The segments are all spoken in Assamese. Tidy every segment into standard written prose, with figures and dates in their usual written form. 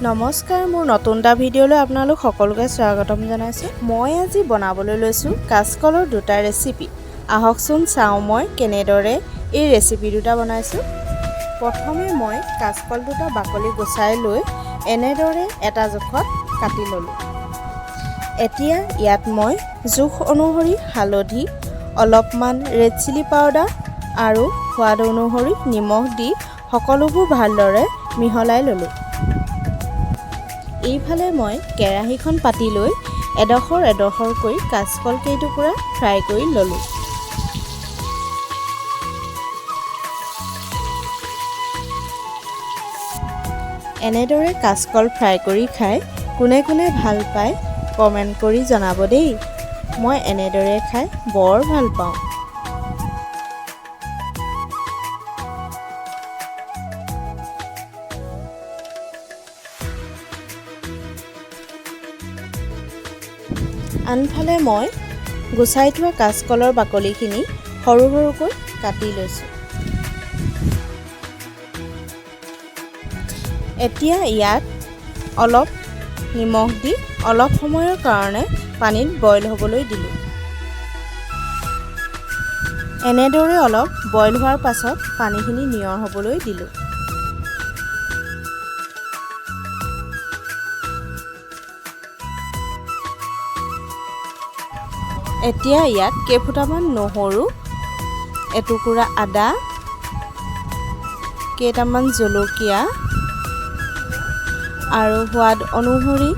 নমস্কাৰ, মোৰ নতুন এটা ভিডিঅ'লৈ আপোনালোক সকলোকে স্বাগতম জনাইছোঁ। মই আজি বনাবলৈ লৈছোঁ কাচকলৰ দুটা ৰেচিপি। আহকচোন চাওঁ মই কেনেদৰে এই ৰেচিপি দুটা বনাইছোঁ। প্ৰথমে মই কাচকল দুটা বাকলি গুচাই লৈ এনেদৰে এটা জোখত কাটি ল'লোঁ। এতিয়া ইয়াত মই জোখ অনুসৰি হালধি, অলপমান ৰেড চিলি পাউডাৰ আৰু সোৱাদ অনুসৰি নিমখ দি সকলোবোৰ ভালদৰে মিহলাই ল'লোঁ। এইফালে মই কেৰাহীখন পাতি লৈ এডোখৰ এডোখৰকৈ কাচকল কেইটুকুৰা ফ্ৰাই কৰি ল'লোঁ। এনেদৰে কাচকল ফ্ৰাই কৰি খাই কোনে কোনে ভাল পায়, কমেণ্ট কৰি জনাব দেই। মই এনেদৰে খাই বৰ ভাল পাওঁ। আনফালে মই গুচাই থোৱা কাচকলৰ বাকলিখিনি সৰু সৰুকৈ কাটি লৈছোঁ। এতিয়া ইয়াত অলপ নিমখ দি অলপ সময়ৰ কাৰণে পানীত বইল হ'বলৈ দিলোঁ। এনেদৰে অলপ বইল হোৱাৰ পাছত পানীখিনি নিয়ৰ হ'বলৈ দিলোঁ। এতিয়া ইয়াত কেইফুটামান নহৰু, এটুকুৰা আদা, কেইটামান জলকীয়া আৰু সোৱাদ অনুসৰি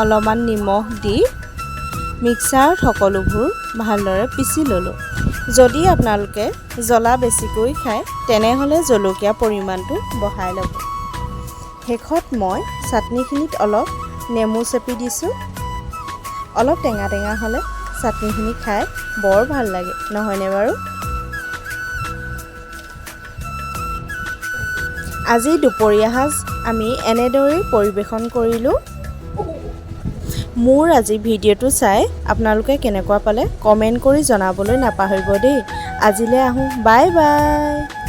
অলপমান নিমখ দি মিক্সাৰত সকলোবোৰ ভালদৰে পিচি ল'লোঁ। যদি আপোনালোকে জ্বলা বেছিকৈ খায়, তেনেহ'লে জলকীয়া পৰিমাণটো বঢ়াই ল'ব। শেষত মই চাটনিখিনিত অলপ নেমু চেপি দিছোঁ। অলপ টেঙা টেঙা হ'লে চাটনিখিনি খাই বৰ ভাল লাগে, নহয়নে বাৰু? আজি দুপৰীয়া সাজ আমি এনেদৰেই পৰিৱেশন কৰিলোঁ। মোৰ আজি ভিডিঅ'টো চাই আপোনালোকে কেনেকুৱা পালে, কমেণ্ট কৰি জনাবলৈ নাপাহৰিব দেই। আজিলৈ আহোঁ, বাই বাই।